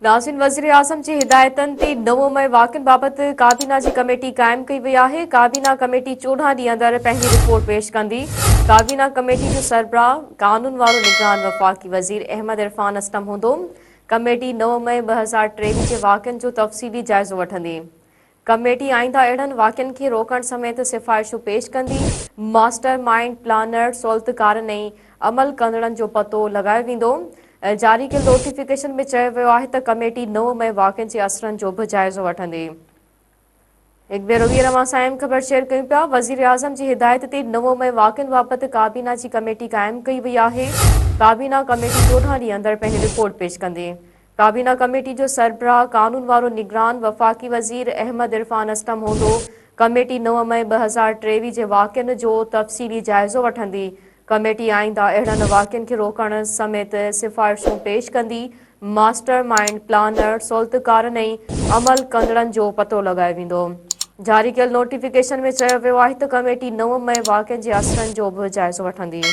ناظرين وزيراعظم جي هدايتن تي 9 مئي واقعن بابت ڪابينا جي ڪميٽي قائم ڪئي وئي آهي، ڪابينا ڪميٽي 14 ڏينهن اندر پنهنجي رپورٽ پيش ڪندي، ڪابينا ڪميٽي جو سربراهه قانون وارو نگران وفاقي وزير احمد عرفان اسلم هوندو، ڪميٽي 9 مئي 2023 جي واقعن جو تفصيلي جائزو وٺندي. ڪميٽي آئنده اهڙن واقعن کي روڪڻ سميت سفارشون پيش ڪندي، ماسٽر مائينڊ، پلانر، سهولتڪارن ۽ عمل ڪندڙن جو پتو لڳايو ويندو. جاري ڪيل نوٽيفڪيشن ۾ چيو ويو آهي ته ڪميٽي 9 مئي واقعن جي اثرن جو به جائزو وٺندي. هڪ ڀيرو ٻيهر اوهان سان اهم خبر شيئر ڪيون پيا، وزيراعظم جي هدايت تي 9 مئي واقعن بابت ڪابينا جي ڪميٽي قائم ڪئي وئي آهي، ڪابينا ڪميٽي 14 ڏينهن اندر پنهنجي رپورٽ پيش ڪندي. ڪابينا ڪميٽي جو سربراهه قانون وارو نگران وفاقي وزير احمد عرفان اسلم هوندو، ڪميٽي 9 مئي 2023 جي واقعن جو تفصيلي جائزو وٺندي، ڪميٽي آئنده اهڙن واقعن کي روڪڻ سميت سفارشون پيش ڪندي، ماسٽر مائينڊ، پلانر، سهولتڪارن ۽ عمل ڪندڙن جو پتو لڳايو ويندو. جاري ڪيل نوٽيفڪيشن ۾ چيو ويو آهي ته ڪميٽي 9 مئي واقعن جي اثرن جو به جائزو وٺندي.